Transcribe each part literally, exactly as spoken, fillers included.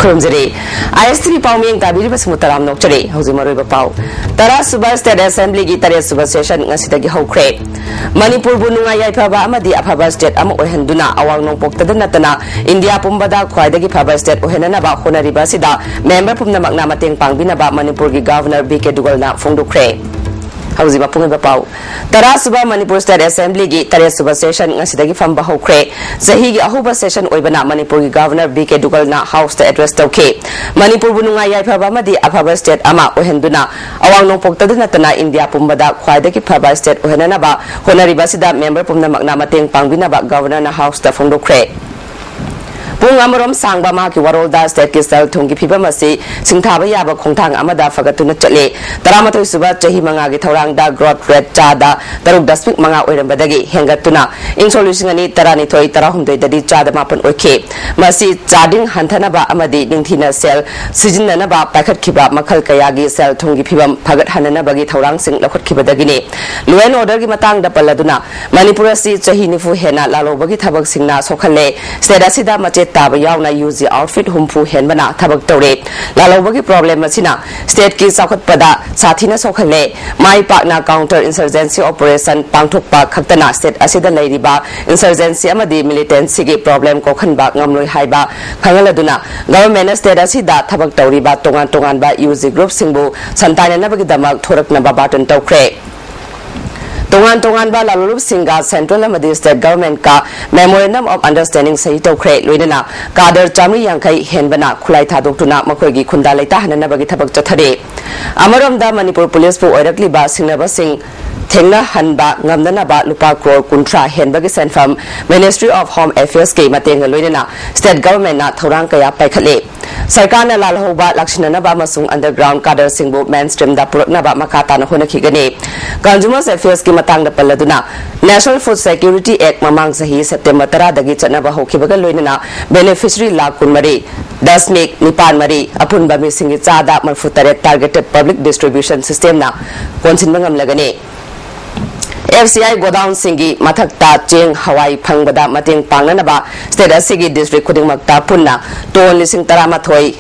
ꯈꯨꯔꯨꯝꯖꯔꯤ꯫ ꯑꯥꯏ ꯑꯦꯁ T V ꯄꯥꯎꯃꯤꯌꯦꯡ ꯇꯥꯕꯤꯔꯤꯕꯁꯤꯡꯕꯨ ꯇꯔꯥꯝꯅ ꯑꯣꯛꯆꯔꯤ꯫ ꯍꯧꯖꯤꯛ ꯃꯔꯨꯑꯣꯏꯕ ꯄꯥꯎ꯫ ꯇꯔꯥ ꯁꯨꯕ State Assembly ꯒꯤ ꯇꯔꯦꯠ ꯁꯨꯕ session ꯉꯁꯤꯗꯒꯤ ꯍꯧꯈ꯭ꯔꯦ꯫ ꯃꯅꯤꯄꯨꯔꯕꯨ ꯅꯨꯡꯉꯥꯏ ꯌꯥꯏꯐꯕ ꯑꯃꯗꯤ ꯑꯐꯕ state ꯑꯃ ꯑꯣꯏꯍꯟꯗꯨꯅ ꯑꯋꯥꯡ ꯅꯣꯡꯄꯣꯛꯇꯗ ꯅꯠꯇꯅ ꯏꯟꯗꯤꯌꯥ ꯄꯨꯝꯕꯗ ꯈ꯭ꯋꯥꯏꯗꯒꯤ ꯐꯕ state ꯑꯣꯏꯍꯟꯅꯅꯕ ꯍꯣꯠꯅꯔꯤꯕ ꯑꯁꯤꯗ member ꯄꯨꯝꯅꯃꯛꯅ ꯃꯇꯦꯡ ꯄꯥꯡꯕꯤꯅꯕ ꯃꯅꯤꯄꯨꯔꯒꯤ Governor ꯕꯤ ꯀꯦ ꯗꯨꯒꯜꯅ ꯐꯣꯡꯗꯣꯛꯈ꯭ꯔꯦ꯫ ꯍꯧꯖꯤꯛ ꯃꯄꯨꯡ ꯑꯣꯏꯕ ꯄꯥꯎ꯫ ꯇꯔꯥ ꯁꯨꯕ ꯃꯅꯤꯄꯨꯔ State Assembly ꯒꯤ ꯇꯔꯦꯠ ꯁꯨꯕ session ꯉꯁꯤꯗꯒꯤ ꯐꯝꯕ ꯍꯧꯈ꯭ꯔꯦ꯫ ꯆꯍꯤꯒꯤ ꯑꯍꯧꯕ session ꯑꯣꯏꯕꯅ ꯃꯅꯤꯄꯨꯔꯒꯤ Governor ꯕꯤ ꯀꯦ ꯗꯨꯒꯜꯅ House ꯇ address ꯇꯧꯈꯤ꯫ ꯃꯅꯤꯄꯨꯔꯕꯨ ꯅꯨꯡꯉꯥꯏ ꯌꯥꯏꯐꯕ ꯑꯃꯗꯤ ꯑꯐꯕ state ꯑꯃ ꯑꯣꯏꯍꯟꯗꯨꯅ ꯑꯋꯥꯡ ꯅꯣꯡꯄꯣꯛꯇꯗ ꯅꯠꯇꯅ ꯏꯟꯗꯤꯌꯥ ꯄꯨꯝꯕꯗ ꯈ꯭ꯋꯥꯏꯗꯒꯤ ꯐꯕ state ꯑꯣꯏꯍꯟꯅꯅꯕ ꯍꯣꯠꯅꯔꯤꯕ ꯑꯁꯤꯗ member ꯄꯨꯝꯅꯃꯛꯅ ꯃꯇꯦꯡ ꯄꯥꯡꯕꯤꯅꯕ Governor ꯅ House ꯇ ꯐꯣꯡꯗꯣꯛꯈ꯭ꯔꯦ꯫ ꯄꯨꯡ ꯑꯃꯔꯣꯝ ꯁꯥꯡꯕ ꯃꯍꯥꯛꯀꯤ ꯋꯥꯔꯣꯜꯗ state ꯀꯤ ꯁꯦꯜ ꯊꯨꯝꯒꯤ ꯐꯤꯕꯝ ꯑꯁꯤ ꯁꯤꯡꯊꯥꯕ ꯌꯥꯕ ꯈꯣꯡꯊꯥꯡ ꯑꯃꯗ ꯐꯒꯠꯇꯨꯅ ꯆꯠꯂꯦ꯫ ꯇꯔꯥꯃꯥꯊꯣꯏ ꯁꯨꯕ ꯆꯍꯤ ꯃꯉꯥꯒꯤ ꯊꯧꯔꯥꯡꯗ growth rate ꯆꯥꯗ ꯇꯔꯨꯛ ꯗꯁꯃꯤꯛ ꯃꯉꯥ ꯑꯣꯏꯔꯝꯕꯗꯒꯤ ꯍꯦꯟꯒꯠꯇꯨꯅ ꯏꯪ ꯁꯣꯛ ꯂꯤꯁꯤꯡ ꯑꯅꯤ ꯇꯔꯥꯅꯤꯊꯣꯏ ꯇꯔꯥꯍꯨꯝꯗꯣꯏꯗꯗꯤ ꯆꯥꯗ ꯃꯥꯄꯟ ꯑꯣꯏꯈꯤ꯫ ꯃꯁꯤ ꯆꯥꯗꯤꯡ ꯍꯟꯊꯅꯕ ꯑꯃꯗꯤ ꯅꯤꯡꯊꯤꯅ ꯁꯦꯜ ꯁꯤꯖꯤꯟꯅꯅꯕ ꯄꯥꯏꯈꯠꯈꯤꯕ ꯃꯈꯜ ꯀꯌꯥꯒꯤ ꯁꯦꯜ ꯊꯨꯝꯒꯤ ꯐꯤꯕꯝ ꯐꯒꯠꯍꯟꯅꯅꯕꯒꯤ ꯊꯧꯔꯥꯡꯁꯤꯡ ꯂꯧꯈꯠꯈꯤꯕꯗꯒꯤꯅꯤ꯫ Law and order ꯒꯤ ꯃꯇꯥꯡꯗ ꯄꯜꯂꯗꯨꯅ ꯃꯅꯤꯄꯨꯔ ꯑꯁꯤ ꯆꯍꯤ ꯅꯤꯐꯨ ꯍꯦꯟꯅ ꯂꯥꯜꯍꯧꯕꯒꯤ ꯊꯕꯛꯁꯤꯡꯅ ꯁꯣꯛꯍꯜꯂꯦ꯫ State ꯑꯁꯤꯗ ꯃꯆꯦꯠ ꯇꯥꯕ ꯌꯥꯎꯅ U G outfit ꯍꯨꯝꯐꯨ ꯍꯦꯟꯕꯅ ꯊꯕꯛ ꯇꯧꯔꯦ꯫ ꯂꯥꯜꯍꯧꯕꯒꯤ problem ꯑꯁꯤꯅ state ꯀꯤ ꯆꯥꯎꯈꯠꯄꯗ ꯁꯥꯊꯤꯅ ꯁꯣꯛꯍꯜꯂꯦ꯫ ꯃꯥꯏ ꯄꯥꯛꯅ counter insurgency operation ꯄꯥꯡꯊꯣꯛꯄ ꯈꯛꯇꯅ state ꯑꯁꯤꯗ ꯂꯩꯔꯤꯕ insurgency ꯑꯃꯗꯤ militancy ꯒꯤ problem ꯀꯣꯛꯍꯟꯕ ꯉꯝꯂꯣꯏ ꯍꯥꯏꯕ ꯈꯪꯍꯜꯂꯗꯨꯅ government ꯅ state ꯑꯁꯤꯗ ꯊꯕꯛ ꯇꯧꯔꯤꯕ ꯇꯣꯉꯥꯟ ꯇꯣꯉꯥꯟꯕ U G group ꯁꯤꯡꯕꯨ ꯁꯟꯇꯥꯏꯅꯅꯕꯒꯤꯗꯃꯛ ꯊꯣꯔꯛꯅꯕ ꯕꯥꯇꯣꯟ ꯇꯧꯈ꯭ꯔꯦ꯫ ꯇꯣꯉꯥꯟ ꯇꯣꯉꯥꯟꯕ ꯂꯥꯂꯣꯡꯂꯨꯞꯁꯤꯡꯒ central ꯑꯃꯗꯤ state government ꯀ memorandum of understanding ꯁꯍꯤ ꯇꯧꯈ꯭ꯔꯦ꯫ ꯂꯣꯏꯅꯅ ꯀꯥꯗꯔ ꯆꯥꯃꯔꯤ ꯌꯥꯡꯈꯩ ꯍꯦꯟꯕꯅ ꯈꯨꯠꯂꯥꯏ ꯊꯥꯗꯣꯛꯇꯨꯅ ꯃꯈꯣꯏꯒꯤ ꯈꯨꯟꯗꯥ ꯂꯩꯇꯥꯍꯟꯅꯅꯕꯒꯤ ꯊꯕꯛ ꯆꯠꯊꯔꯤ꯫ ꯑꯃꯔꯣꯝꯗ ꯃꯅꯤꯄꯨꯔ ꯄꯨꯂꯤꯁꯄꯨ ꯑꯣꯏꯔꯛꯂꯤꯕ ꯁꯤꯡꯅꯕꯁꯤꯡ ꯊꯦꯡꯅꯍꯟꯕ ꯉꯝꯅꯅꯕ ꯂꯨꯄꯥ ꯀ꯭ꯔꯣꯔ ꯀꯨꯟꯊ꯭ꯔꯥ ꯍꯦꯟꯕꯒꯤ ꯁꯦꯟꯐꯝ Ministry of Home Affairs ꯀꯤ ꯃꯇꯦꯡꯒ ꯂꯣꯏꯅꯅ state government ꯅ ꯊꯧꯔꯥꯡ ꯀꯌꯥ ꯄꯥꯏꯈꯠꯂꯤ꯫ ꯁꯔꯀꯥꯔꯅ ꯂꯥꯜꯍꯧꯕ ꯂꯥꯛꯁꯤꯟꯅꯅꯕ ꯑꯃꯁꯨꯡ underground cadre ꯁꯤꯡꯕꯨ mainstream ꯗ ꯄꯨꯔꯛꯅꯕ ꯃꯈꯥ ꯇꯥꯅ ꯍꯣꯠꯅꯈꯤꯒꯅꯤ꯫ Consumer Affairs ꯀꯤ ꯃꯇꯥꯡꯗ ꯄꯜꯂꯗꯨꯅ National Food Security Act ꯃꯃꯥꯡ ꯆꯍꯤ September ꯇꯔꯥꯗꯒꯤ ꯆꯠꯅꯕ ꯍꯧꯈꯤꯕꯒ ꯂꯣꯏꯅꯅ beneficiary ꯂꯥꯈ ꯀꯨꯟꯃꯔꯤ ꯗꯁꯃꯤꯛ ꯅꯤꯄꯥꯟ ꯃꯔꯤ, ꯑꯄꯨꯟꯕ ꯃꯤꯁꯤꯡꯒꯤ ꯆꯥꯗ ꯃꯔꯤꯐꯨ ꯇꯔꯦꯠ targeted public distribution system ꯅ ꯀꯣꯟꯁꯤꯟꯕ ꯉꯝꯂꯒꯅꯤ꯫ ꯑꯦꯐ ꯁꯤ ꯑꯥꯏ ꯒꯣꯗꯥꯎꯟꯁꯤꯡꯒꯤ ꯃꯊꯛꯇ ꯆꯦꯡ ꯍꯋꯥꯏ ꯐꯪꯕꯗ ꯃꯇꯦꯡ ꯄꯥꯡꯅꯅꯕ ꯁ꯭ꯇꯦꯠ ꯑꯁꯤꯒꯤ ꯗꯤꯁꯇ꯭ꯔꯤꯛ ꯈꯨꯗꯤꯡꯃꯛꯇ ꯄꯨꯟꯅ ꯇꯣꯟ ꯂꯤꯁꯤꯡ ꯇꯔꯥꯃꯥꯊꯣꯏ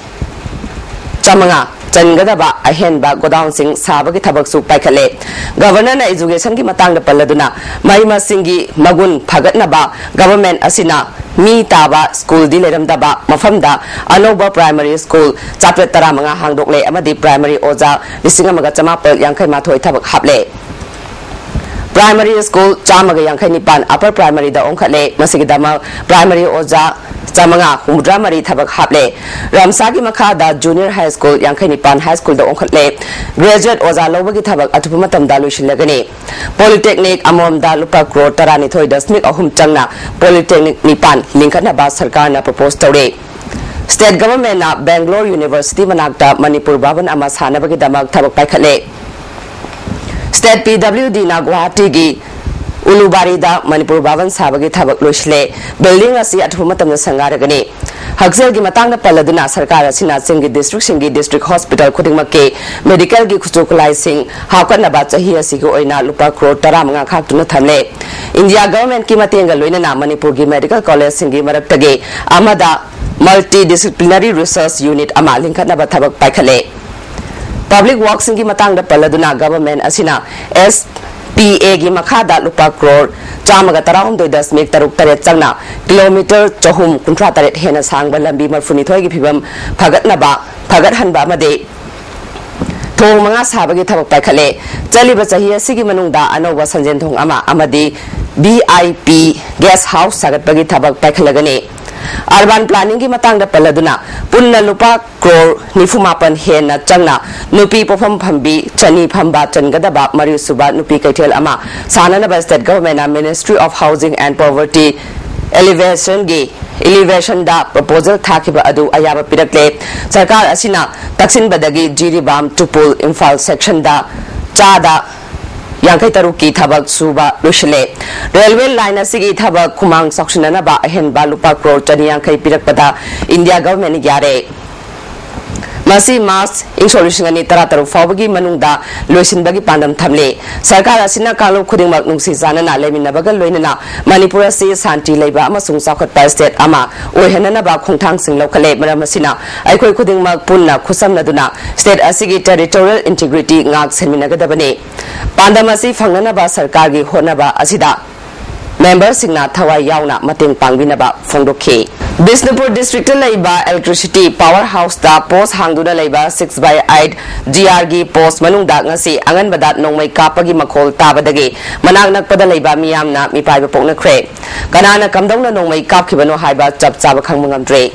ꯆꯥꯃꯉꯥ ꯆꯟꯒꯗꯕ ꯑꯍꯦꯟꯕ ꯒꯣꯗꯥꯎꯟꯁꯤꯡ ꯁꯥꯕꯒꯤ ꯊꯕꯛꯁꯨ ꯄꯥꯏꯈꯠꯂꯦ꯫ ꯒꯚꯔꯅꯔꯅ ꯏꯖꯨꯀꯦꯁꯟꯒꯤ ꯃꯇꯥꯡꯗ ꯄꯜꯂꯗꯨꯅ ꯃꯍꯩ ꯃꯁꯤꯡꯒꯤ ꯃꯒꯨꯟ ꯐꯒꯠꯅꯕ ꯒꯚꯔꯟꯃꯦꯟꯠ ꯑꯁꯤꯅ ꯃꯤ ꯇꯥꯕ ꯁ꯭ꯀꯨꯜꯗꯤ ꯂꯩꯔꯝꯗꯕ ꯃꯐꯝꯗ ꯑꯅꯧꯕ ꯄ꯭ꯔꯥꯏꯃꯔꯤ ꯁ꯭ꯀꯨꯜ ꯆꯥꯇ꯭ꯔꯦꯠ ꯇꯔꯥꯃꯉꯥ ꯍꯥꯡꯗꯣꯛꯂꯦ ꯑꯃꯗꯤ ꯄ꯭ꯔꯥꯏꯃꯔꯤ ꯑꯣꯖꯥ ꯂꯤꯁꯤꯡ ꯑꯃꯒ ꯆꯃꯥꯄꯜ ꯌꯥꯡꯈꯩ ꯃꯥꯊꯣꯏ ꯊꯕꯛ ꯍꯥꯞꯂꯦ꯫ ꯄ꯭ꯔꯥꯏꯃꯔꯤ ꯁ꯭ꯀꯨꯜ ꯆꯥꯝꯃꯒ ꯌꯥꯡꯈꯩ ꯅꯤꯄꯥꯟ ꯑꯄꯔ ꯄ꯭ꯔꯥꯏꯃꯔꯤꯗ ꯑꯣꯟꯈꯠꯂꯦ꯫ ꯃꯁꯤꯒꯤꯗꯃꯛ ꯄ꯭ꯔꯥꯏꯃꯔꯤ ꯑꯣꯖꯥ ꯆꯥꯃꯉꯥ ꯍꯨꯝꯐꯨꯇꯔꯥ ꯃꯔꯤ ꯊꯕꯛ ꯍꯥꯞꯂꯦ꯫ ꯔꯝꯁꯥꯒꯤ ꯃꯈꯥꯗ ꯖꯨꯅꯤꯌꯔ ꯍꯥꯏ ꯁ꯭ꯀꯨꯜ ꯌꯥꯡꯈꯩ ꯅꯤꯄꯥꯟ ꯍꯥꯏ ꯁ꯭ꯀꯨꯜꯗ ꯑꯣꯟꯈꯠꯂꯦ꯫ ꯒ꯭ꯔꯦꯖꯨꯑꯦꯠ ꯑꯣꯖꯥ ꯂꯧꯕꯒꯤ ꯊꯕꯛ ꯑꯊꯨꯕ ꯃꯇꯝꯗ ꯂꯣꯏꯁꯤꯜꯂꯒꯅꯤ꯫ ꯄꯣꯂꯤꯇꯦꯛꯅꯤꯛ ꯑꯃꯃꯝꯗ ꯂꯨꯄꯥ ꯀ꯭ꯔꯣꯔ ꯇꯔꯥꯅꯤꯊꯣꯏ ꯗꯁꯃꯤꯛ ꯑꯍꯨꯝ ꯆꯪꯅ ꯄꯣꯂꯤꯇꯦꯛꯅꯤꯛ ꯅꯤꯄꯥꯟ ꯂꯤꯡꯈꯠꯅꯕ ꯁꯔꯀꯥꯔꯅ ꯄ꯭ꯔꯣꯄꯣꯖ ꯇꯧꯔꯦ꯫ ꯁ꯭ꯇꯦꯠ ꯒꯚꯔꯟꯃꯦꯟꯠꯅ ꯕꯦꯡꯒ꯭ꯂꯣꯔ ꯌꯨꯅꯤꯚꯔꯁꯤꯇꯤ ꯃꯅꯥꯛꯇ ꯃꯅꯤꯄꯨꯔ ꯚꯕꯟ ꯑꯃ ꯁꯥꯅꯕꯒꯤꯗꯃꯛ ꯊꯕꯛ ꯄꯥꯏꯈꯠꯂꯦ꯫ ꯁ꯭ꯇꯦꯠ ꯄꯤ ꯗꯕ꯭ꯂꯤꯎ ꯗꯤꯅ ꯒꯨꯋꯥꯍꯥꯇꯤꯒꯤ ꯎꯂꯨꯕꯥꯔꯤꯗ ꯃꯅꯤꯄꯨꯔ ꯚꯕꯟ ꯁꯥꯕꯒꯤ ꯊꯕꯛ ꯂꯣꯏꯁꯤꯜꯂꯦ꯫ ꯕꯤꯜꯗꯤꯡ ꯑꯁꯤ ꯑꯊꯨꯕ ꯃꯇꯝꯗ ꯁꯪꯒꯥꯔꯒꯅꯤ꯫ ꯍꯛꯁꯦꯜꯒꯤ ꯃꯇꯥꯡꯗ ꯄꯜꯂꯗꯨꯅ ꯁꯔꯀꯥꯔ ꯑꯁꯤꯅ ꯆꯤꯡꯒꯤ ꯗꯤꯁꯇ꯭ꯔꯤꯛꯁꯤꯡꯒꯤ ꯗꯤꯁꯇ꯭ꯔꯤꯛ ꯍꯣꯁꯄꯤꯇꯥꯜ ꯈꯨꯗꯤꯡꯃꯛꯀꯤ ꯃꯦꯗꯤꯀꯦꯜꯒꯤ ꯈꯨꯠꯁꯨ ꯈꯨꯠꯂꯥꯏꯁꯤꯡ ꯍꯥꯞꯀꯠꯅꯕ ꯆꯍꯤ ꯑꯁꯤꯒꯤ ꯑꯣꯏꯅ ꯂꯨꯄꯥ ꯀ꯭ꯔꯣꯔ ꯇꯔꯥꯃꯉꯥ ꯈꯥꯛꯇꯨꯅ ꯊꯝꯂꯦ꯫ ꯏꯟꯗꯤꯌꯥ ꯒꯚꯔꯟꯃꯦꯟꯠꯀꯤ ꯃꯇꯦꯡꯒ ꯂꯣꯏꯅꯅ ꯃꯅꯤꯄꯨꯔꯒꯤ ꯃꯦꯗꯤꯀꯦꯜ ꯀꯣꯂꯦꯖꯁꯤꯡꯒꯤ ꯃꯔꯛꯇꯒꯤ ꯑꯃꯗ ꯃꯜꯇꯤ ꯗꯤꯁꯤꯄ꯭ꯂꯤꯅꯔꯤ ꯔꯤꯁꯔꯆ ꯌꯨꯅꯤꯠ ꯑꯃ ꯂꯤꯡꯈꯠꯅꯕ ꯊꯕꯛ ꯄꯥꯏꯈꯠꯂꯦ꯫ ꯄꯕ꯭ꯂꯤꯛ ꯋꯥꯔꯛꯁꯤꯡꯒꯤ ꯃꯇꯥꯡꯗ ꯄꯜꯂꯗꯨꯅ ꯒꯚꯔꯟꯃꯦꯟꯠ ꯑꯁꯤꯅ ꯑꯦꯁ ꯄꯤ ꯑꯦꯒꯤ ꯃꯈꯥꯗ ꯂꯨꯄꯥ ꯀ꯭ꯔꯣꯔ ꯆꯥꯝꯃꯒ ꯇꯔꯥꯍꯨꯝꯗꯣꯏ ꯗꯁꯃꯤꯛ ꯇꯔꯨꯛ ꯇꯔꯦꯠ ꯆꯪꯅ ꯀꯤꯂꯣꯃꯤꯇꯔ ꯆꯍꯨꯝ ꯀꯨꯟꯊ꯭ꯔꯥ ꯇꯔꯦꯠ ꯍꯦꯟꯅ ꯁꯥꯡꯕ ꯂꯝꯕꯤ ꯃꯔꯤꯐꯨꯅꯤꯊꯣꯏꯒꯤ ꯐꯤꯕꯝ ꯐꯒꯠꯅꯕ, ꯐꯒꯠꯍꯟꯕ ꯑꯃꯗꯤ ꯊꯣꯡ ꯃꯉꯥ ꯁꯥꯕꯒꯤ ꯊꯕꯛ ꯄꯥꯏꯈꯠꯂꯦ꯫ ꯆꯠꯂꯤꯕ ꯆꯍꯤ ꯑꯁꯤꯒꯤ ꯃꯅꯨꯡꯗ ꯑꯅꯧꯕ ꯁꯟꯖꯦꯟ ꯊꯣꯡ ꯑꯃ ꯑꯃꯗꯤ V I P guest house ꯁꯥꯒꯠꯄꯒꯤ ꯊꯕꯛ ꯄꯥꯏꯈꯠꯂꯒꯅꯤ꯫ ꯑꯔꯕꯥꯟ ꯄ꯭ꯂꯥꯅꯤꯡꯒꯤ ꯃꯇꯥꯡꯗ ꯄꯜꯂꯗꯨꯅ ꯄꯨꯟꯅ ꯂꯨꯄꯥ ꯀ꯭ꯔꯣꯔ ꯅꯤꯐꯨ ꯃꯥꯄꯟ ꯍꯦꯟꯅ ꯆꯪꯅ ꯅꯨꯄꯤ ꯄꯣꯛꯐꯝ ꯐꯝꯕꯤ ꯆꯅꯤ ꯐꯝꯕ ꯆꯟꯒꯗꯕ ꯃꯔꯤꯁꯨꯕ ꯅꯨꯄꯤ ꯀꯩꯊꯦꯜ ꯑꯃ ꯁꯥꯅꯅꯕ ꯁ꯭ꯇꯦꯠ ꯒꯚꯔꯟꯃꯦꯟꯠꯅ Ministry of Housing and Poverty Alleviationꯒꯤ, Alleviationꯗ ꯄ꯭ꯔꯣꯄꯣꯖꯦꯜ ꯊꯥꯈꯤꯕ ꯑꯗꯨ ꯑꯌꯥꯕ ꯄꯤꯔꯛꯂꯦ꯫ ꯁꯔꯀꯥꯔ ꯑꯁꯤꯅ ꯇꯛꯁꯤꯟꯕꯗꯒꯤ ꯖꯤꯔꯤꯕꯥꯝ ꯇꯨꯄꯨꯜ ꯏꯝꯐꯥꯜ ꯁꯦꯛꯁꯟꯗ ꯆꯥꯗ ꯌꯥꯡꯈꯩ ꯇꯔꯨꯛꯀꯤ ꯊꯕꯛ ꯁꯨꯕ ꯂꯣꯏꯁꯤꯜꯂꯦ꯫ ꯔꯦꯜꯋꯦ ꯂꯥꯏꯟ ꯑꯁꯤꯒꯤ ꯊꯕꯛ ꯈꯨꯃꯥꯡ ꯆꯥꯎꯁꯤꯟꯅꯅꯕ ꯑꯍꯦꯟꯕ ꯂꯨꯄꯥ ꯀ꯭ꯔꯣꯔ ꯆꯅꯤ ꯌꯥꯡꯈꯩ ꯄꯤꯔꯛꯄꯗ ꯏꯟꯗꯤꯌꯥ ꯒꯚꯔꯟꯃꯦꯟꯠꯅ ꯌꯥꯔꯦ꯫ ꯃꯁꯤ ꯃꯥꯔꯆ ꯏꯪ ꯁꯣꯛ ꯂꯤꯁꯤꯡ ꯑꯅꯤ ꯇꯔꯥꯇꯔꯨꯛ ꯐꯥꯎꯕꯒꯤ ꯃꯅꯨꯡꯗ ꯂꯣꯏꯁꯤꯟꯕꯒꯤ ꯄꯥꯟꯗꯝ ꯊꯝꯂꯤ꯫ ꯁꯔꯀꯥꯔ ꯑꯁꯤꯅ ꯀꯥꯡꯂꯨꯞ ꯈꯨꯗꯤꯡꯃꯛ ꯅꯨꯡꯁꯤ ꯆꯥꯟꯅꯅ ꯂꯩꯃꯤꯟꯅꯕꯒ ꯂꯣꯏꯅꯅ ꯃꯅꯤꯄꯨꯔ ꯑꯁꯤ ꯁꯥꯟꯇꯤ ꯂꯩꯕ ꯑꯃꯁꯨꯡ ꯆꯥꯎꯈꯠꯄ state ꯑꯃ ꯑꯣꯏꯍꯟꯅꯅꯕ ꯈꯣꯡꯊꯥꯡꯁꯤꯡ ꯂꯧꯈꯠꯂꯦ꯫ ꯃꯔꯝ ꯑꯁꯤꯅ ꯑꯩꯈꯣꯏ ꯈꯨꯗꯤꯡꯃꯛ ꯄꯨꯟꯅ ꯈꯨꯠꯁꯝꯅꯗꯨꯅ state ꯑꯁꯤꯒꯤ territorial integrity ꯉꯥꯛ ꯁꯦꯟꯃꯤꯟꯅꯒꯗꯕꯅꯤ꯫ ꯄꯥꯟꯗꯝ ꯑꯁꯤ ꯐꯪꯅꯅꯕ ꯁꯔꯀꯥꯔꯒꯤ ꯍꯣꯠꯅꯕ ꯑꯁꯤꯗ memberꯁꯤꯡꯅ ꯊꯋꯥꯏ ꯌꯥꯎꯅ ꯃꯇꯦꯡ ꯄꯥꯡꯕꯤꯅꯕ ꯐꯣꯡꯗꯣꯛꯈꯤ꯫ ꯕꯤꯁꯅꯨꯄꯨꯔ districtꯇ ꯂꯩꯕ electricity power houseꯇ post ꯍꯥꯡꯗꯨꯅ ꯂꯩꯕ six by eight GRꯒꯤ post ꯃꯅꯨꯡꯗ ꯉꯁꯤ ꯑꯉꯟꯕꯗ ꯅꯣꯡꯃꯩ ꯀꯥꯞꯄꯒꯤ ꯃꯈꯣꯜ ꯇꯥꯕꯗꯒꯤ ꯃꯅꯥꯛ ꯅꯛꯄꯗ ꯂꯩꯕ ꯃꯤꯌꯥꯝꯅ ꯃꯤꯄꯥꯏꯕ ꯄꯣꯛꯅꯈ꯭ꯔꯦ꯫ ꯀꯅꯥꯅ ꯀꯝꯗꯧꯅ ꯅꯣꯡꯃꯩ ꯀꯥꯞꯈꯤꯕꯅꯣ ꯍꯥꯏꯕ ꯆꯞ ꯆꯥꯕ ꯈꯪꯕ ꯉꯝꯗ꯭ꯔꯦ꯫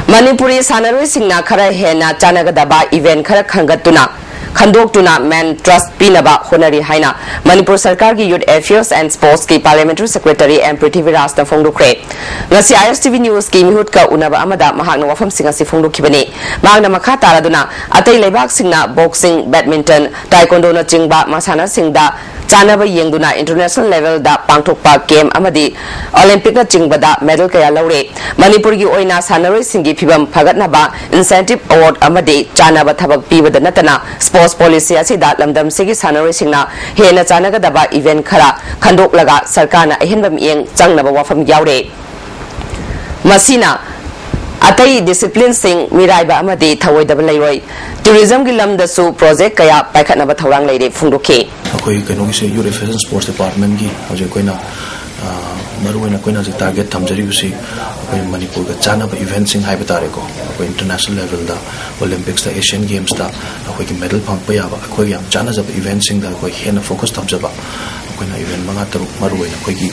ꯃꯅꯤꯄꯨꯔꯤ ꯁꯥꯟꯅꯔꯣꯏꯁꯤꯡꯅ ꯈꯔ ꯍꯦꯟꯅ ꯆꯥꯟꯅꯒꯗꯕ event ꯈꯔ ꯈꯟꯒꯠꯇꯨꯅ ꯈꯟꯗꯣꯛꯇꯨꯅ man trust ꯄꯤꯅꯕ ꯍꯣꯠꯅꯔꯤ ꯍꯥꯏꯅ ꯃꯅꯤꯄꯨꯔ ꯁꯔꯀꯥꯔꯒꯤ Youth Affairs and Sportsꯀꯤ Parliamentary Secretary ꯑꯦꯝ ꯄ꯭ꯔꯤꯊꯤꯕꯤꯔꯥꯖꯅ ꯐꯣꯡꯗꯣꯛꯈ꯭ꯔꯦ꯫ ꯉꯁꯤ ISTV Newsꯀꯤ ꯃꯤꯍꯨꯠꯀ ꯎꯅꯕ ꯑꯃꯗ ꯃꯍꯥꯛꯅ ꯋꯥꯐꯝꯁꯤꯡ ꯑꯁꯤ ꯐꯣꯡꯗꯣꯛꯈꯤꯕꯅꯤ꯫ ꯃꯍꯥꯛꯅ ꯃꯈꯥ ꯇꯥꯔꯗꯨꯅ ꯑꯇꯩ ꯂꯩꯕꯥꯛꯁꯤꯡꯅ boxing, badminton, taekwondoꯅꯆꯤꯡꯕ ꯃꯁꯥꯟꯅꯁꯤꯡꯗ ꯆꯥꯟꯅꯕ ꯌꯦꯡꯗꯨꯅ international levelꯗ ꯄꯥꯡꯊꯣꯛꯄ game ꯑꯃꯗꯤ Olympicꯅꯆꯤꯡꯕꯗ medal ꯀꯌꯥ ꯂꯧꯔꯦ꯫ ꯃꯅꯤꯄꯨꯔꯒꯤ ꯑꯣꯏꯅ ꯁꯥꯟꯅꯔꯣꯏꯁꯤꯡꯒꯤ ꯐꯤꯕꯝ ꯐꯒꯠꯅꯕ incentive award ꯑꯃꯗꯤ ꯆꯥꯟꯅꯕ ꯊꯕꯛ ꯄꯤꯕꯗ ꯅꯠꯇꯅ sports policy ꯑꯁꯤꯗ ꯂꯝꯗꯝꯁꯤꯒꯤ ꯁꯥꯟꯅꯔꯣꯏꯁꯤꯡꯅ ꯍꯦꯟꯅ ꯆꯥꯟꯅꯒꯗꯕ event ꯈꯔ ꯈꯟꯗꯣꯛꯂꯒ ꯁꯔꯀꯥꯔꯅ ꯑꯍꯦꯟꯕ ꯃꯤꯠꯌꯦꯡ ꯆꯪꯅꯕ ꯋꯥꯐꯝ ꯌꯥꯎꯔꯦ꯫ ꯃꯁꯤꯅ ꯑꯇꯩ disciplineꯁꯤꯡ ꯃꯤꯔꯥꯏꯕ ꯑꯃꯗꯤ ꯊꯧꯑꯣꯏꯗꯕ ꯂꯩꯔꯣꯏ꯫ Tourismꯒꯤ ꯂꯝꯗꯁꯨ project ꯀꯌꯥ ꯄꯥꯏꯈꯠꯅꯕ ꯊꯧꯔꯥꯡ ꯂꯩꯔꯦ ꯐꯣꯡꯗꯣꯛꯈꯤ꯫ ꯑꯩꯈꯣꯏ ꯀꯩꯅꯣꯒꯤꯁꯦ, Youth Affairs and Sports Departmentꯀꯤ ꯍꯧꯖꯤꯛ ꯑꯩꯈꯣꯏꯅ, ꯑ, ꯃꯔꯨꯑꯣꯏꯅ ꯑꯩꯈꯣꯏꯅ ꯍꯧꯖꯤꯛ target ꯊꯝꯖꯔꯤꯕꯁꯤ ꯑꯩꯈꯣꯏ ꯃꯅꯤꯄꯨꯔꯒ ꯆꯥꯟꯅꯕ eventꯁꯤꯡ ꯍꯥꯏꯕ ꯇꯥꯔꯦꯀꯣ꯫ ꯑꯩꯈꯣꯏ international levelꯗ, Olympicꯁꯇ, Asian Gamesꯇ ꯑꯩꯈꯣꯏꯒꯤ medal ꯐꯪꯉꯛꯄ ꯌꯥꯕ, ꯑꯩꯈꯣꯏꯒ ꯌꯥꯝ ꯆꯥꯟꯅꯖꯕ eventꯁꯤꯡꯗ ꯑꯩꯈꯣꯏ ꯍꯦꯟꯅ focus ꯊꯝꯖꯕ꯫ ꯑꯩꯈꯣꯏꯅ event ꯃꯉꯥ ꯇꯔꯨꯛ, ꯃꯔꯨꯑꯣꯏꯅ ꯑꯩꯈꯣꯏꯒꯤ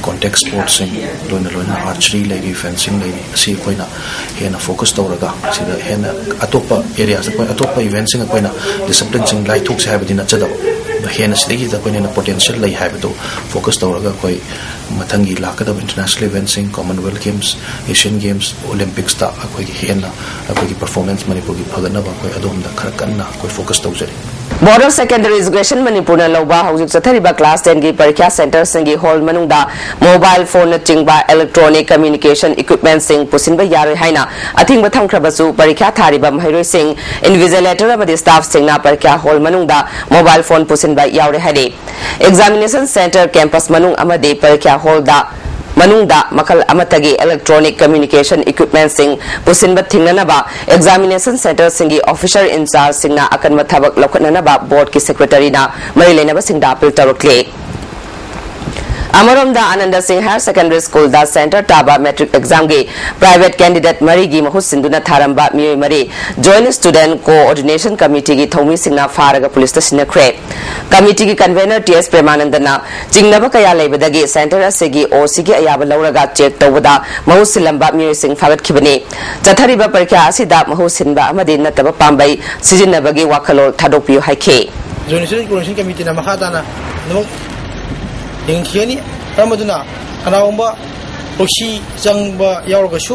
contact sportsꯁꯤꯡ, ꯂꯣꯏꯅ ꯂꯣꯏꯅ archery ꯂꯩꯔꯤ, fencing ꯂꯩꯔꯤ, ꯑꯁꯤ ꯑꯩꯈꯣꯏꯅ ꯍꯦꯟꯅ focus ꯇꯧꯔꯒ, ꯁꯤꯗ ꯍꯦꯟꯅ ꯑꯇꯣꯞꯄ areaꯁ, ꯑꯩꯈꯣꯏ ꯑꯇꯣꯞꯄ eventꯁꯤꯡ, ꯑꯩꯈꯣꯏꯅ disciplineꯁꯤꯡ ꯂꯥꯏꯊꯣꯛꯁꯦ ꯍꯥꯏꯕꯗꯤ ꯅꯠꯆꯗꯕ, ꯑꯗꯣ ꯍꯦꯟꯅ ꯁꯤꯗꯩꯁꯤꯗ ꯑꯩꯈꯣꯏꯅ ꯍꯦꯟꯅ potential ꯂꯩ ꯍꯥꯏꯕꯗꯨ focus ꯇꯧꯔꯒ, ꯑꯩꯈꯣꯏ ꯃꯊꯪꯒꯤ ꯂꯥꯛꯀꯗꯕ international eventꯁꯤꯡ, Commonwealth Games, Asian Games, Olympicsꯇ ꯑꯩꯈꯣꯏꯒꯤ ꯍꯦꯟꯅ ꯑꯩꯈꯣꯏꯒꯤ ꯄꯔꯐꯣꯔꯃꯦꯟꯁ ꯃꯅꯤꯄꯨꯔꯒꯤ ꯐꯒꯠꯅꯕ ꯑꯩꯈꯣꯏ ꯑꯗꯣꯝꯗ ꯈꯔ ꯀꯟꯅ ꯑꯩꯈꯣꯏ ꯐꯣꯀꯁ ꯇꯧꯖꯔꯤ꯫ Board of Secondary Education ꯃꯅꯤꯄꯨꯔꯅ ꯂꯧꯕ ꯍꯧꯖꯤꯛ ꯆꯠꯊꯔꯤꯕ ꯀ꯭ꯂꯥꯁ ꯇꯦꯟꯒꯤ ꯄꯔꯤꯈ꯭ꯌꯥ ꯁꯦꯟꯇꯔꯁꯤꯡꯒꯤ ꯍꯣꯜ ꯃꯅꯨꯡꯗ ꯃꯣꯕꯥꯏꯜ ꯐꯣꯟꯅꯆꯤꯡꯕ ꯏꯂꯦꯛꯇ꯭ꯔꯣꯅꯤꯛ ꯀꯝꯃ꯭ꯌꯨꯅꯤꯀꯦꯁꯟ ꯏꯀ꯭ꯋꯤꯞꯃꯦꯟꯠꯁꯤꯡ ꯄꯨꯁꯤꯟꯕ ꯌꯥꯔꯣꯏ ꯍꯥꯏꯅ ꯑꯊꯤꯡꯕ ꯊꯝꯈ꯭ꯔꯕꯁꯨ, ꯄꯔꯤꯈ꯭ꯌꯥ ꯊꯥꯔꯤꯕ ꯃꯍꯩꯔꯣꯏꯁꯤꯡ, ꯏꯟꯚꯤꯖꯤꯂꯦꯇꯔ ꯑꯃꯗꯤ ꯁ꯭ꯇꯥꯐꯁꯤꯡꯅ ꯄꯔꯤꯈ꯭ꯌꯥ ꯍꯣꯜ ꯃꯅꯨꯡꯗ ꯃꯣꯕꯥꯏꯜ ꯐꯣꯟ ꯄꯨꯁꯤꯟꯕ ꯌꯥꯎꯔꯦ ꯍꯥꯏꯔꯤ꯫ ꯑꯦꯛꯖꯥꯃꯤꯅꯦꯁꯟ ꯁꯦꯟꯇꯔ ꯀꯦꯝꯄꯁ ꯃꯅꯨꯡ ꯑꯃꯗꯤ ꯄꯔꯤꯈ꯭ꯌꯥ ꯍꯣꯜꯗ ꯃꯅꯨꯡꯗ ꯃꯈꯜ ꯑꯃꯠꯇꯒꯤ ꯏꯂꯦꯛꯇ꯭ꯔꯣꯅꯤꯛ ꯀꯝꯃ꯭ꯌꯨꯅꯤꯀꯦꯁꯟ ꯏꯀ꯭ꯋꯤꯞꯃꯦꯟꯠꯁꯤꯡ ꯄꯨꯁꯤꯟꯕ ꯊꯤꯡꯅꯅꯕ ꯑꯦꯛꯖꯥꯃꯤꯅꯦꯁꯟ ꯁꯦꯟꯇꯔꯁꯤꯡꯒꯤ ꯑꯣꯐꯤꯁꯔ ꯏꯟꯆꯥꯔꯖꯁꯤꯡꯅ ꯑꯀꯟꯕ ꯊꯕꯛ ꯂꯧꯈꯠꯅꯅꯕ ꯕꯣꯔꯗꯀꯤ ꯁꯦꯀ꯭ꯔꯦꯇꯔꯤꯅ ꯃꯔꯤ ꯂꯩꯅꯕꯁꯤꯡꯗ ꯑꯄꯤꯜ ꯇꯧꯔꯛꯂꯤ꯫ ꯑꯃꯔꯣꯝꯗ, ꯑꯅꯟꯗ ꯁꯤꯡ ꯍꯥꯌꯔ ꯁꯦꯀꯦꯟꯗꯔꯤ ꯁ꯭ꯀꯨꯜꯗ ꯁꯦꯟꯇꯔ ꯇꯥꯕ ꯃꯦꯇ꯭ꯔꯤꯛ ꯑꯦꯛꯖꯥꯝꯒꯤ ꯄ꯭ꯔꯥꯏꯚꯦꯠ ꯀꯦꯟꯗꯤꯗꯦꯠ ꯃꯔꯤꯒꯤ ꯃꯍꯨꯠ ꯁꯤꯟꯗꯨꯅ ꯊꯥꯔꯝꯕ ꯃꯤꯑꯣꯏ ꯃꯔꯤ ꯖꯣꯏꯟꯠ ꯁ꯭ꯇꯨꯗꯦꯟꯠ ꯀꯣꯑꯣꯔꯗꯤꯅꯦꯁꯟ ꯀꯃꯤꯇꯤꯒꯤ ꯊꯧꯃꯤꯁꯤꯡꯅ ꯐꯥꯔꯒ ꯄꯨꯂꯤꯁꯇ ꯁꯤꯟꯅꯈ꯭ꯔꯦ꯫ ꯀꯃꯤꯇꯤꯒꯤ ꯀꯟꯚꯦꯅꯔ ꯇꯤ ꯑꯦꯁ ꯄ꯭ꯔꯦꯃꯥꯅꯟꯗꯅ ꯆꯤꯡꯅꯕ ꯀꯌꯥ ꯂꯩꯕꯗꯒꯤ ꯁꯦꯟꯇꯔ ꯑꯁꯤꯒꯤ ꯑꯣ ꯁꯤꯒꯤ ꯑꯌꯥꯕ ꯂꯧꯔꯒ ꯆꯦꯛ ꯇꯧꯕꯗ ꯃꯍꯨꯠ ꯁꯤꯜꯂꯝꯕ ꯃꯤꯑꯣꯏꯁꯤꯡ ꯐꯥꯒꯠꯈꯤꯕꯅꯤ꯫ ꯆꯠꯊꯔꯤꯕ ꯄꯔꯤꯈ꯭ꯌꯥ ꯑꯁꯤꯗ ꯃꯍꯨꯠ ꯁꯤꯟꯕ ꯑꯃꯗꯤ ꯅꯠꯇꯕ ꯄꯥꯝꯕꯩ ꯁꯤꯖꯤꯟꯅꯕꯒꯤ ꯋꯥꯈꯜꯂꯣꯜ ꯊꯥꯗꯣꯛꯄꯤꯌꯨ ꯍꯥꯏꯈꯤ꯫ ꯖꯣꯏꯟꯠ ꯁ꯭ꯇꯨꯗꯦꯟꯠ ꯀꯣꯑꯣꯔꯗꯤꯅꯦꯁꯟ ꯀꯃꯤꯇꯤꯅ ꯃꯈꯥ ꯇꯥꯅ ꯑꯗꯨꯃꯛ ꯌꯦꯡꯈꯤꯒꯅꯤ꯫ ꯃꯔꯝ ꯑꯗꯨꯅ ꯀꯅꯥꯒꯨꯝꯕ ꯄ꯭ꯔꯣꯛꯁꯤ ꯆꯪꯕ ꯌꯥꯎꯔꯒꯁꯨ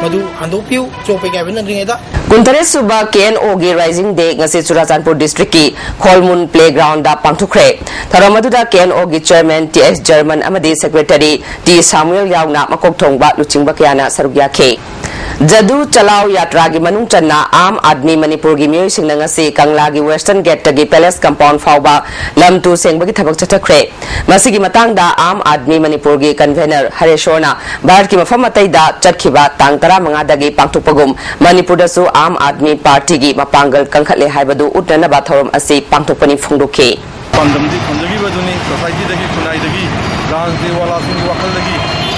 ꯃꯗꯨ ꯍꯟꯗꯣꯛꯄꯤꯌꯨ, ꯆꯣꯞꯄ ꯀꯥꯏꯕ ꯅꯪꯗ꯭ꯔꯤꯉꯩꯗ꯫ ꯀꯨꯟꯇꯔꯦꯠ ꯁꯨꯕ ꯀꯦ ꯑꯦꯟ ꯑꯣꯒꯤ ꯔꯥꯏꯖꯤꯡ ꯗꯦ ꯉꯁꯤ ꯆꯨꯔꯥꯆꯥꯟꯄꯨꯔ ꯗꯤꯁꯇ꯭ꯔꯤꯛꯀꯤ ꯈꯣꯜꯃꯨꯟ ꯄ꯭ꯂꯦꯒ꯭ꯔꯥꯎꯟꯗ ꯄꯥꯡꯊꯣꯛꯈ꯭ꯔꯦ꯫ ꯊꯧꯔꯝ ꯑꯗꯨꯗ ꯀꯦ ꯑꯦꯟ ꯑꯣꯒꯤ ꯆꯤꯌꯔꯃꯦꯟ ꯇꯤ ꯑꯦꯁ ꯖꯔꯃꯟ ꯑꯃꯗꯤ ꯁꯦꯀ꯭ꯔꯦꯇꯔꯤ ꯇꯤ ꯁꯥꯃꯨꯑꯦꯜ ꯌꯥꯎꯅ ꯃꯀꯣꯛ ꯊꯣꯡꯕ ꯂꯨꯆꯤꯡꯕ ꯀꯌꯥꯅ ꯁꯔꯨꯛ ꯌꯥꯈꯤ꯫ ꯖꯗꯨ ꯆꯂꯥꯎ ꯌꯥꯇ꯭ꯔꯥꯒꯤ ꯃꯅꯨꯡ ꯆꯟꯅ ꯑꯥꯝ ꯑꯥꯗꯃꯤ ꯃꯅꯤꯄꯨꯔꯒꯤ ꯃꯤꯑꯣꯏꯁꯤꯡꯅ ꯉꯁꯤ ꯀꯪꯂꯥꯒꯤ ꯋꯦꯁꯇꯔꯟ ꯒꯦꯠꯇꯒꯤ ꯄꯦꯂꯦꯁ ꯀꯝꯄꯥꯎꯟ ꯐꯥꯎꯕ ꯂꯝ ꯇꯨ ꯁꯦꯡꯕꯒꯤ ꯊꯕꯛ ꯆꯠꯊꯈ꯭ꯔꯦ꯫ ꯃꯁꯤꯒꯤ ꯃꯇꯥꯡꯗ ꯑꯥꯝ ꯑꯥꯗꯃꯤ ꯃꯅꯤꯄꯨꯔꯒꯤ ꯀꯟꯚꯦꯅꯔ ꯍꯔꯦꯁꯣꯔꯅ ꯚꯥꯔꯠꯀꯤ ꯃꯐꯝ ꯑꯇꯩꯗ ꯆꯠꯈꯤꯕ ꯇꯥꯡ ꯇꯔꯥꯃꯉꯥꯗꯒꯤ ꯄꯥꯡꯊꯣꯛꯄꯒꯨꯝ ꯃꯅꯤꯄꯨꯔꯗꯁꯨ ꯑꯥꯝ ꯑꯥꯗꯃꯤ ꯄꯥꯔꯇꯤꯒꯤ ꯃꯄꯥꯡꯒꯜ ꯀꯟꯈꯠꯂꯦ ꯍꯥꯏꯕꯗꯨ ꯎꯠꯅꯅꯕ ꯊꯧꯔꯝ ꯑꯁꯤ ꯄꯥꯡꯊꯣꯛꯄꯅꯤ ꯐꯣꯡꯗꯣꯛꯈꯤ꯫ ꯄꯥꯟꯗꯝꯗꯤ ꯊꯝꯖꯈꯤꯕꯗꯨꯅꯤ, ꯁꯣꯁꯥꯏꯇꯤꯗꯒꯤ, ꯈꯨꯟꯅꯥꯏꯗꯒꯤ, ꯒ꯭ꯔꯥꯁꯒꯤ ꯋꯥꯂꯥꯁꯤꯡꯒꯤ ꯋꯥꯈꯜꯗꯒꯤ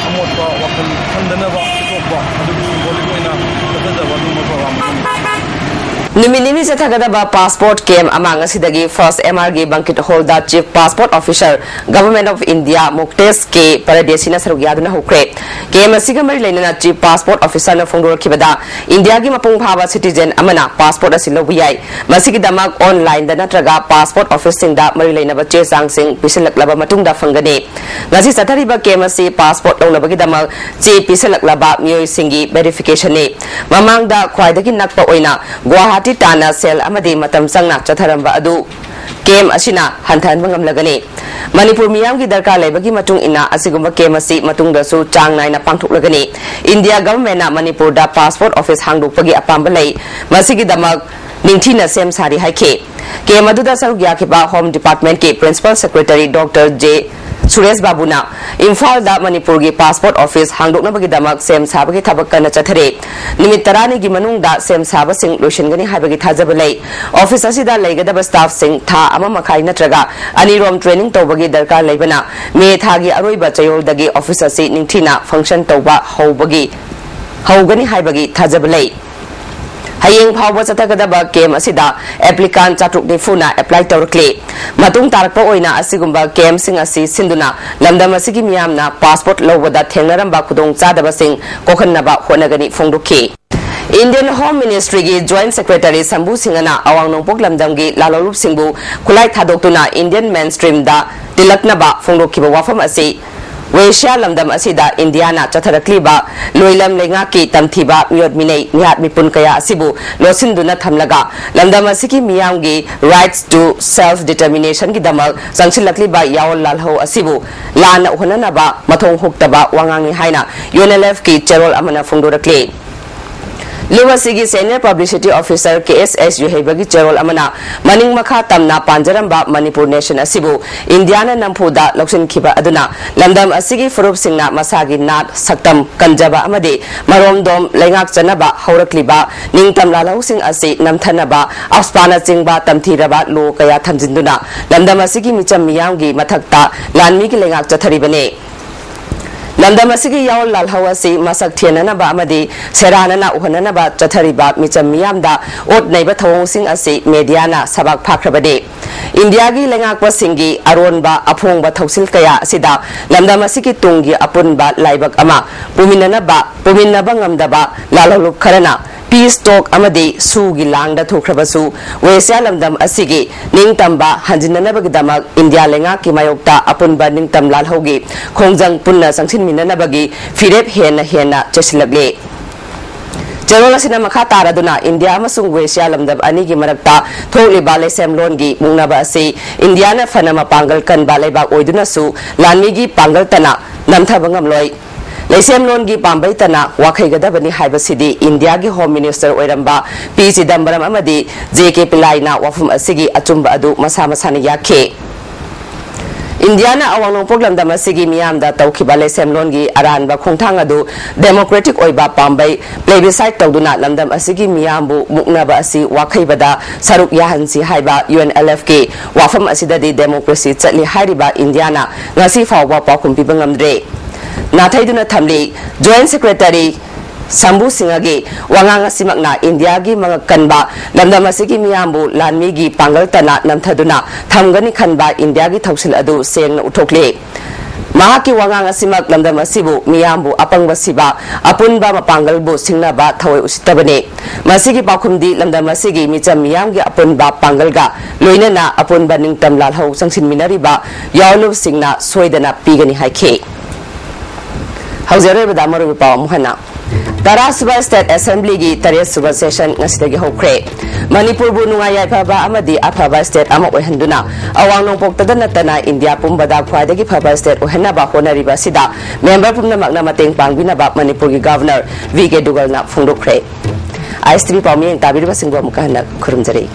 ꯑꯃꯣꯠꯄ ꯋꯥꯈꯜ ꯈꯟꯗꯅꯕ ꯊꯣꯛꯄ ꯑꯗꯨꯒꯤ ꯁꯤꯝꯕꯣꯂꯤꯛ ꯑꯣꯏꯅ ꯆꯠꯊꯖꯕ ꯑꯗꯨꯒꯨꯝꯕ ꯄ꯭ꯔꯣꯒ꯭ꯔꯥꯝ ꯑꯃꯅꯤ꯫ ꯅꯨꯃꯤꯠ ꯅꯤꯅꯤ ꯆꯠꯊꯒꯗꯕ ꯄꯥꯁꯄꯣꯔꯠ ꯀꯦꯝ ꯑꯃ ꯉꯁꯤꯗꯒꯤ ꯐꯥꯔꯁ ꯑꯦꯝ ꯑꯥꯔꯒꯤ ꯕꯪꯀꯤꯠ ꯍꯣꯜꯗ chief passport officer, government of India, Muktesh K ꯄꯔꯗꯦꯁꯤꯅ ꯁꯔꯨꯛ ꯌꯥꯗꯨꯅ ꯍꯧꯈ꯭ꯔꯦ꯫ ꯀꯦꯝ ꯑꯁꯤꯒ ꯃꯔꯤ ꯂꯩꯅꯅ ꯆꯤꯐ ꯄꯥꯁꯄꯣꯔꯠ ꯑꯣꯐꯤꯁꯔꯅ ꯐꯣꯡꯗꯣꯔꯛꯈꯤꯕꯗ, ꯏꯟꯗꯤꯌꯥꯒꯤ ꯃꯄꯨꯡ ꯐꯥꯕ ꯁꯤꯇꯤꯖꯦꯟ ꯑꯃꯅ ꯄꯥꯁꯄꯣꯔꯠ ꯑꯁꯤ ꯂꯧꯕ ꯌꯥꯏ꯫ ꯃꯁꯤꯒꯤꯗꯃꯛ ꯑꯣꯟꯂꯥꯏꯟꯗ ꯅꯠꯇ꯭ꯔꯒ ꯄꯥꯁꯄꯣꯔꯠ ꯑꯣꯐꯤꯁꯁꯤꯡꯗ ꯃꯔꯤ ꯂꯩꯅꯕ ꯆꯦ ꯆꯥꯡꯁꯤꯡ ꯄꯤꯁꯤꯜꯂꯛꯂꯕ ꯃꯇꯨꯡꯗ ꯐꯪꯒꯅꯤ꯫ ꯉꯁꯤ ꯆꯠꯊꯔꯤꯕ ꯀꯦꯝ ꯑꯁꯤ ꯄꯥꯁꯄꯣꯔꯠ ꯂꯧꯅꯕꯒꯤꯗꯃꯛ ꯆꯦ ꯄꯤꯁꯤꯜꯂꯛꯂꯕ ꯃꯤꯑꯣꯏꯁꯤꯡꯒꯤ ꯚꯦꯔꯤꯐꯤꯀꯦꯁꯟꯅꯤ꯫ ꯃꯃꯥꯡꯗ ꯈ꯭ꯋꯥꯏꯗꯒꯤ ꯅꯛꯄ ꯑꯣꯏꯅ ꯒꯨꯋꯥꯍꯥꯇꯤ ꯇꯥꯟꯅ ꯁꯦꯜ ꯑꯃꯗꯤ ꯃꯇꯝ ꯆꯪꯅ ꯆꯠꯊꯔꯝꯕ ꯑꯗꯨ ꯀꯦꯝ ꯑꯁꯤꯅ ꯍꯟꯊꯍꯟꯕ ꯉꯝꯂꯒꯅꯤ꯫ ꯃꯅꯤꯄꯨꯔ ꯃꯤꯌꯥꯝꯒꯤ ꯗꯔꯀꯥꯔ ꯂꯩꯕꯒꯤ ꯃꯇꯨꯡ ꯏꯟꯅ ꯑꯁꯤꯒꯨꯝꯕ ꯀꯦꯝ ꯑꯁꯤ ꯃꯇꯨꯡꯗꯁꯨ ꯆꯥꯡ ꯅꯥꯏꯅ ꯄꯥꯡꯊꯣꯛꯂꯒꯅꯤ꯫ ꯏꯟꯗꯤꯌꯥ ꯒꯚꯔꯟꯃꯦꯟꯠꯅ ꯃꯅꯤꯄꯨꯔꯗ ꯄꯥꯁꯄꯣꯔꯠ ꯑꯣꯐꯤꯁ ꯍꯥꯡꯗꯣꯛꯄꯒꯤ ꯑꯄꯥꯝꯕ ꯂꯩ꯫ ꯃꯁꯤꯒꯤꯗꯃꯛ ꯅꯤꯡꯊꯤꯅ ꯁꯦꯝ ꯁꯥꯔꯤ ꯍꯥꯏꯈꯤ꯫ ꯀꯦꯝ ꯑꯗꯨꯗ ꯁꯔꯨꯛ ꯌꯥꯈꯤꯕ ꯍꯣꯝ ꯗꯤꯄꯥꯔꯠꯃꯦꯟꯠꯀꯤ principal secretary doctor J Suresh ꯕꯥꯕꯨꯅ ꯏꯝꯐꯥꯜꯗ ꯃꯅꯤꯄꯨꯔꯒꯤ ꯄꯥꯁꯄꯣꯔꯠ ꯑꯣꯐꯤꯁ ꯍꯥꯡꯗꯣꯛꯅꯕꯒꯤꯗꯃꯛ ꯁꯦꯝ ꯁꯥꯕꯒꯤ ꯊꯕꯛ ꯀꯟꯅ ꯆꯠꯊꯔꯤ꯫ ꯅꯨꯃꯤꯠ ꯇꯔꯥꯅꯤꯒꯤ ꯃꯅꯨꯡꯗ ꯁꯦꯝ ꯁꯥꯕꯁꯤꯡ ꯂꯣꯏꯁꯤꯟꯒꯅꯤ ꯍꯥꯏꯕꯒꯤ ꯊꯥꯖꯕ ꯂꯩ꯫ ꯑꯣꯐꯤꯁ ꯑꯁꯤꯗ ꯂꯩꯒꯗꯕ ꯁ꯭ꯇꯥꯐꯁꯤꯡ ꯊꯥ ꯑꯃ ꯃꯈꯥꯏ ꯅꯠꯇ꯭ꯔꯒ ꯑꯅꯤꯔꯣꯝ ꯇ꯭ꯔꯦꯅꯤꯡ ꯇꯧꯕꯒꯤ ꯗꯔꯀꯥꯔ ꯂꯩꯕꯅ, ꯃꯦ ꯊꯥꯒꯤ ꯑꯔꯣꯏꯕ ꯆꯌꯣꯜꯗꯒꯤ ꯑꯣꯐꯤꯁ ꯑꯁꯤ ꯅꯤꯡꯊꯤꯅ ꯐꯪꯁꯟ ꯇꯧꯕ ꯍꯧꯕꯒꯤ, ꯍꯧꯒꯅꯤ ꯍꯥꯏꯕꯒꯤ ꯊꯥꯖꯕ ꯂꯩ꯫ ꯍꯌꯦꯡ ꯐꯥꯎꯕ ꯆꯠꯊꯒꯗꯕ ꯀꯦꯝ ꯑꯁꯤꯗ ꯑꯦꯄ꯭ꯂꯤꯀꯥꯟ ꯆꯥꯇ꯭ꯔꯨꯛ ꯅꯤꯐꯨꯅ ꯑꯦꯄ꯭ꯂꯥꯏ ꯇꯧꯔꯛꯂꯤ꯫ ꯃꯇꯨꯡ ꯇꯥꯔꯛꯄ ꯑꯣꯏꯅ ꯑꯁꯤꯒꯨꯝꯕ ꯀꯦꯝꯁꯤꯡ ꯑꯁꯤ ꯁꯤꯟꯗꯨꯅ ꯂꯝꯗꯝ ꯑꯁꯤꯒꯤ ꯃꯤꯌꯥꯝꯅ ꯄꯥꯁꯄꯣꯔꯠ ꯂꯧꯕꯗ ꯊꯦꯡꯅꯔꯝꯕ ꯈꯨꯗꯣꯡꯆꯥꯗꯕꯁꯤꯡ ꯀꯣꯛꯍꯟꯅꯕ ꯍꯣꯠꯅꯒꯅꯤ ꯐꯣꯡꯗꯣꯛꯈꯤ꯫ ꯏꯟꯗꯤꯌꯟ ꯍꯣꯝ ꯃꯤꯅꯤꯁꯇ꯭ꯔꯤꯒꯤ ꯖꯣꯏꯟꯠ ꯁꯦꯀ꯭ꯔꯦꯇꯔꯤ ꯁꯝꯕꯨ ꯁꯤꯡꯍꯅ ꯑꯋꯥꯡ ꯅꯣꯡꯄꯣꯛ ꯂꯝꯗꯝꯒꯤ ꯂꯥꯂꯣꯡꯂꯨꯞꯁꯤꯡꯕꯨ ꯈꯨꯠꯂꯥꯏ ꯊꯥꯗꯣꯛꯇꯨꯅ ꯏꯟꯗꯤꯌꯟ ꯃꯦꯟꯁ꯭ꯇ꯭ꯔꯤꯝꯗ ꯇꯤꯜꯂꯛꯅꯕ ꯐꯣꯡꯗꯣꯛꯈꯤꯕ ꯋꯥꯐꯝ ꯑꯁꯤ ꯋꯦꯁꯤꯌꯥ ꯂꯝꯗꯝ ꯑꯁꯤꯗ ꯏꯟꯗꯤꯌꯥꯅ ꯆꯠꯊꯔꯛꯂꯤꯕ ꯂꯣꯏꯂꯝ ꯂꯩꯉꯥꯛꯀꯤ ꯇꯝꯊꯤꯕ ꯃꯤꯑꯣꯠ ꯃꯤꯅꯩ ꯃꯤꯍꯥꯠ ꯃꯤꯄꯨꯟ ꯀꯌꯥ ꯑꯁꯤꯕꯨ ꯂꯣꯠꯁꯤꯟꯗꯨꯅ ꯊꯝꯂꯒ ꯂꯝꯗꯝ ꯑꯁꯤꯒꯤ ꯃꯤꯌꯥꯝꯒꯤ rights to self determination ꯒꯤꯗꯃꯛ ꯆꯪꯁꯤꯜꯂꯛꯂꯤꯕ ꯌꯥꯑꯣꯟ ꯂꯥꯜꯍꯧ ꯑꯁꯤꯕꯨ ꯂꯥꯟꯅ ꯎꯍꯟꯅꯅꯕ ꯃꯊꯣꯡ ꯍꯨꯛꯇꯕ ꯋꯥꯉꯥꯡꯅꯤ ꯍꯥꯏꯅ ꯌꯨ ꯑꯦꯟ ꯑꯦꯜ ꯑꯦꯐ ꯀꯤ ꯆꯦꯔꯣꯜ ꯑꯃꯅ ꯐꯣꯡꯗꯣꯔꯛꯂꯤ꯫ ꯂꯨꯞ ꯑꯁꯤꯒꯤ ꯁꯦꯅꯤꯌꯔ ꯄꯕ꯭ꯂꯤꯁꯤꯇꯤ ꯑꯣꯐꯤꯁꯔ ꯀꯦ ꯑꯦꯁ ꯑꯦꯁ ꯌꯨꯍꯩꯕꯒꯤ ꯆꯦꯔꯣꯜ ꯑꯃꯅ ꯃꯅꯤꯡ ꯃꯈꯥ ꯇꯝꯅ ꯄꯥꯟꯖꯔꯝꯕ ꯃꯅꯤꯄꯨꯔ ꯅꯦꯁꯟ ꯑꯁꯤꯕꯨ ꯏꯟꯗꯤꯌꯥꯅ ꯅꯝꯐꯨꯗ ꯂꯧꯁꯤꯟꯈꯤꯕ ꯑꯗꯨꯅ ꯂꯝꯗꯝ ꯑꯁꯤꯒꯤ ꯐꯨꯔꯨꯞꯁꯤꯡꯅ ꯃꯁꯥꯒꯤ ꯅꯥꯠ, ꯁꯛꯇꯝ ꯀꯟꯖꯕ ꯑꯃꯗꯤ ꯃꯔꯣꯝꯗꯣꯝ ꯂꯩꯉꯥꯛꯆꯅꯕ ꯍꯧꯔꯛꯂꯤꯕ ꯅꯤꯡꯇꯝ ꯂꯥꯜꯍꯧꯁꯤꯡ ꯑꯁꯤ ꯅꯝꯊꯅꯕ ꯑꯞꯁꯄꯥꯅꯆꯤꯡꯕ ꯇꯝꯊꯤꯔꯕ ꯂꯣ ꯀꯌꯥ ꯊꯝꯖꯤꯟꯗꯨꯅ ꯂꯝꯗꯝ ꯑꯁꯤꯒꯤ ꯃꯤꯆꯝ ꯃꯤꯌꯥꯝꯒꯤ ꯃꯊꯛꯇ ꯂꯥꯟꯃꯤꯒꯤ ꯂꯩꯉꯥꯛ ꯆꯠꯊꯔꯤꯕꯅꯤ꯫ ꯂꯝꯗꯝ ꯑꯁꯤꯒꯤ ꯌꯥꯑꯣꯜ ꯂꯥꯜꯍꯧ ꯑꯁꯤ ꯃꯁꯛ ꯊꯦꯟꯅꯅꯕ ꯑꯃꯗꯤ ꯁꯦꯔꯥꯟꯅꯅ ꯎꯍꯟꯅꯅꯕ ꯆꯠꯊꯔꯤꯕ ꯃꯤꯆꯝ ꯃꯤꯌꯥꯝꯗ ꯑꯣꯠ ꯅꯩꯕ ꯊꯧꯑꯣꯡꯁꯤꯡ ꯑꯁꯤ ꯃꯦꯗꯤꯌꯥꯅ ꯁꯕꯥꯛ ꯐꯥꯈ꯭ꯔꯕꯅꯤ꯫ ꯏꯟꯗꯤꯌꯥꯒꯤ ꯂꯩꯉꯥꯛꯄꯁꯤꯡꯒꯤ ꯑꯔꯣꯟꯕ ꯑꯐꯣꯡꯕ ꯊꯧꯁꯤꯜ ꯀꯌꯥ ꯑꯁꯤꯗ ꯂꯝꯗꯝ ꯑꯁꯤꯒꯤ ꯇꯨꯡꯒꯤ ꯑꯄꯨꯟꯕ ꯂꯥꯏꯕꯛ ꯑꯃ ꯄꯨꯃꯤꯟꯅꯅꯕ, ꯄꯨꯃꯤꯟꯅꯕ ꯉꯝꯗꯕ ꯂꯥꯜꯍꯧꯂꯨꯞ ꯈꯔꯅ peace talk ꯑꯃꯗꯤ ꯁꯨꯒꯤ ꯂꯥꯡꯗ ꯊꯣꯛꯈ꯭ꯔꯕꯁꯨ, ꯋꯦꯁꯤꯌꯥ ꯂꯝꯗꯝ ꯑꯁꯤꯒꯤ ꯅꯤꯡꯇꯝꯕ ꯍꯟꯖꯤꯟꯅꯅꯕꯒꯤꯗꯃꯛ ꯏꯟꯗꯤꯌꯥ ꯂꯩꯉꯥꯛꯀꯤ ꯃꯥꯌꯣꯛꯇ ꯑꯄꯨꯟꯕ ꯅꯤꯡꯇꯝ ꯂꯥꯜꯍꯧꯒꯤ ꯈꯣꯡꯖꯪ ꯄꯨꯟꯅ ꯆꯪꯁꯤꯟꯃꯤꯟꯅꯅꯕꯒꯤ ꯐꯤꯔꯦꯞ ꯍꯦꯟꯅ ꯍꯦꯟꯅ ꯆꯦꯠꯁꯤꯜꯂꯛꯂꯤ꯫ ꯆꯦꯔꯣꯜ ꯑꯁꯤꯅ ꯃꯈꯥ ꯇꯥꯔꯗꯨꯅ ꯏꯟꯗꯤꯌꯥ ꯑꯃꯁꯨꯡ ꯋꯦꯁꯤꯌꯥ ꯂꯝꯗꯝ ꯑꯅꯤꯒꯤ ꯃꯔꯛꯇ ꯊꯣꯛꯂꯤꯕ ꯂꯩꯁꯦꯝꯂꯣꯟꯒꯤ ꯃꯨꯛꯅꯕ ꯑꯁꯤ ꯏꯟꯗꯤꯌꯥꯅ ꯐꯅ ꯃꯄꯥꯡꯒꯜ ꯀꯟꯕ ꯂꯩꯕꯥꯛ ꯑꯣꯏꯗꯨꯅꯁꯨ ꯂꯥꯟꯃꯤꯒꯤ ꯄꯥꯡꯒꯜꯇꯅ ꯅꯝꯊꯕ ꯉꯝꯂꯣꯏ꯫ ꯂꯩꯁꯦꯝꯂꯣꯟꯒꯤ ꯄꯥꯝꯕꯩꯇꯅ ꯋꯥꯈꯩꯒꯗꯕꯅꯤ ꯍꯥꯏꯕꯁꯤꯗꯤ ꯏꯟꯗꯤꯌꯥꯒꯤ ꯍꯣꯝ ꯃꯤꯅꯤꯁꯇꯔ ꯑꯣꯏꯔꯝꯕ ꯄꯤ ꯆꯤꯗꯝꯕꯔꯝ ꯑꯃꯗꯤ ꯖꯦ ꯀꯦ ꯄꯤꯂꯥꯏꯅ ꯋꯥꯐꯝ ꯑꯁꯤꯒꯤ ꯑꯆꯨꯝꯕ ꯑꯗꯨ ꯃꯁꯥ ꯃꯁꯥꯅ ꯌꯥꯈꯤ꯫ ꯏꯟꯗꯤꯌꯥꯅ ꯑꯋꯥꯡ ꯅꯣꯡꯄꯣꯛ ꯂꯝꯗꯝ ꯑꯁꯤꯒꯤ ꯃꯤꯌꯥꯝꯗ ꯇꯧꯈꯤꯕ ꯂꯩꯁꯦꯝꯂꯣꯟꯒꯤ ꯑꯔꯥꯟꯕ ꯈꯣꯡꯊꯥꯡ ꯑꯗꯨ democratic ꯑꯣꯏꯕ ꯄꯥꯝꯕꯩ plebiscite ꯇꯧꯗꯨꯅ ꯂꯝꯗꯝ ꯑꯁꯤꯒꯤ ꯃꯤꯌꯥꯝꯕꯨ ꯃꯨꯛꯅꯕ ꯑꯁꯤ ꯋꯥꯈꯩꯕꯗ ꯁꯔꯨꯛ ꯌꯥꯍꯟꯁꯤ ꯍꯥꯏꯕ UNLFꯀꯤ ꯋꯥꯐꯝ ꯑꯁꯤꯗꯗꯤ democracy ꯆꯠꯂꯤ ꯍꯥꯏꯔꯤꯕ ꯏꯟꯗꯤꯌꯥꯅ ꯉꯁꯤ ꯐꯥꯎꯕ ꯄꯥꯎꯈꯨꯝ ꯄꯤꯕ ꯉꯝꯗ꯭ꯔꯦ꯫ ꯅꯥꯊꯩꯗꯨꯅ ꯊꯝꯂꯤ꯫ Joint Secretary ꯁꯝꯕꯨ ꯁꯤꯡꯍꯒꯤ ꯋꯥꯉꯥꯡ ꯑꯁꯤꯃꯛꯅ ꯏꯟꯗꯤꯌꯥꯒꯤ ꯃꯉꯛ ꯀꯟꯕ ꯂꯝꯗꯝ ꯑꯁꯤꯒꯤ ꯃꯤꯌꯥꯝꯕꯨ ꯂꯥꯟꯃꯤꯒꯤ ꯄꯥꯡꯒꯜꯇꯅ ꯅꯝꯊꯗꯨꯅ ꯊꯝꯒꯅꯤ ꯈꯟꯕ ꯏꯟꯗꯤꯌꯥꯒꯤ ꯊꯧꯁꯤꯜ ꯑꯗꯨ ꯁꯦꯡꯅ ꯎꯠꯊꯣꯛꯂꯤ꯫ ꯃꯍꯥꯛꯀꯤ ꯋꯥꯉꯥꯡ ꯑꯁꯤꯃꯛ ꯂꯝꯗꯝ ꯑꯁꯤꯕꯨ ꯃꯤꯌꯥꯝꯕꯨ ꯑꯄꯪꯕ ꯁꯤꯕ, ꯑꯄꯨꯟꯕ ꯃꯄꯥꯡꯒꯜꯕꯨ ꯁꯤꯡꯅꯕ ꯊꯑꯣꯏ ꯎꯁꯤꯠꯇꯕꯅꯤ꯫ ꯃꯁꯤꯒꯤ ꯄꯥꯎꯈꯨꯝꯗꯤ ꯂꯝꯗꯝ ꯑꯁꯤꯒꯤ ꯃꯤꯆꯝ ꯃꯤꯌꯥꯝꯒꯤ ꯑꯄꯨꯟꯕ ꯄꯥꯡꯒꯜꯒ ꯂꯣꯏꯅꯅ ꯑꯄꯨꯟꯕ ꯅꯤꯡꯇꯝ ꯂꯥꯜꯍꯧ ꯆꯪꯁꯤꯟꯃꯤꯟꯅꯔꯤꯕ ꯌꯥꯑꯣꯟꯂꯨꯞꯁꯤꯡꯅ ꯁꯣꯏꯗꯅ ꯄꯤꯒꯅꯤ ꯍꯥꯏꯈꯤ꯫ ꯍꯧꯖꯤꯛ ꯑꯔꯣꯏꯕꯗ ꯃꯔꯨꯑꯣꯏꯕ ꯄꯥꯎ ꯑꯃꯨꯛ ꯍꯟꯅ꯫ ꯇꯔꯥ ꯁꯨꯕ State Assemblyꯒꯤ ꯇꯔꯦꯠ ꯁꯨꯕ session ꯉꯁꯤꯗꯒꯤ ꯍꯧꯈ꯭ꯔꯦ꯫ ꯃꯅꯤꯄꯨꯔꯕꯨ ꯅꯨꯡꯉꯥꯏ ꯌꯥꯏꯐꯕ ꯑꯃꯗꯤ ꯑꯐꯕ state ꯑꯃ ꯑꯣꯏꯍꯟꯗꯨꯅ ꯑꯋꯥꯡ ꯅꯣꯡꯄꯣꯛꯇꯗ ꯅꯠꯇꯅ ꯏꯟꯗꯤꯌꯥ ꯄꯨꯝꯕꯗ ꯈ꯭ꯋꯥꯏꯗꯒꯤ ꯐꯕ state ꯑꯣꯏꯍꯟꯅꯕ ꯍꯣꯠꯅꯔꯤꯕ ꯑꯁꯤꯗ member ꯄꯨꯝꯅꯃꯛꯅ ꯃꯇꯦꯡ ꯄꯥꯡꯕꯤꯅꯕ ꯃꯅꯤꯄꯨꯔꯒꯤ Governor V K ꯗꯨꯒꯜꯅ ꯐꯣꯡꯗꯣꯛꯈ꯭ꯔꯦ꯫ ISTV ꯄꯥꯎꯃꯤꯌꯦꯡ ꯇꯥꯕꯤꯔꯤꯕꯁꯤꯡꯕꯨ ꯑꯃꯨꯛꯀ ꯍꯟꯅ ꯈꯨꯔꯨꯝꯖꯔꯤ꯫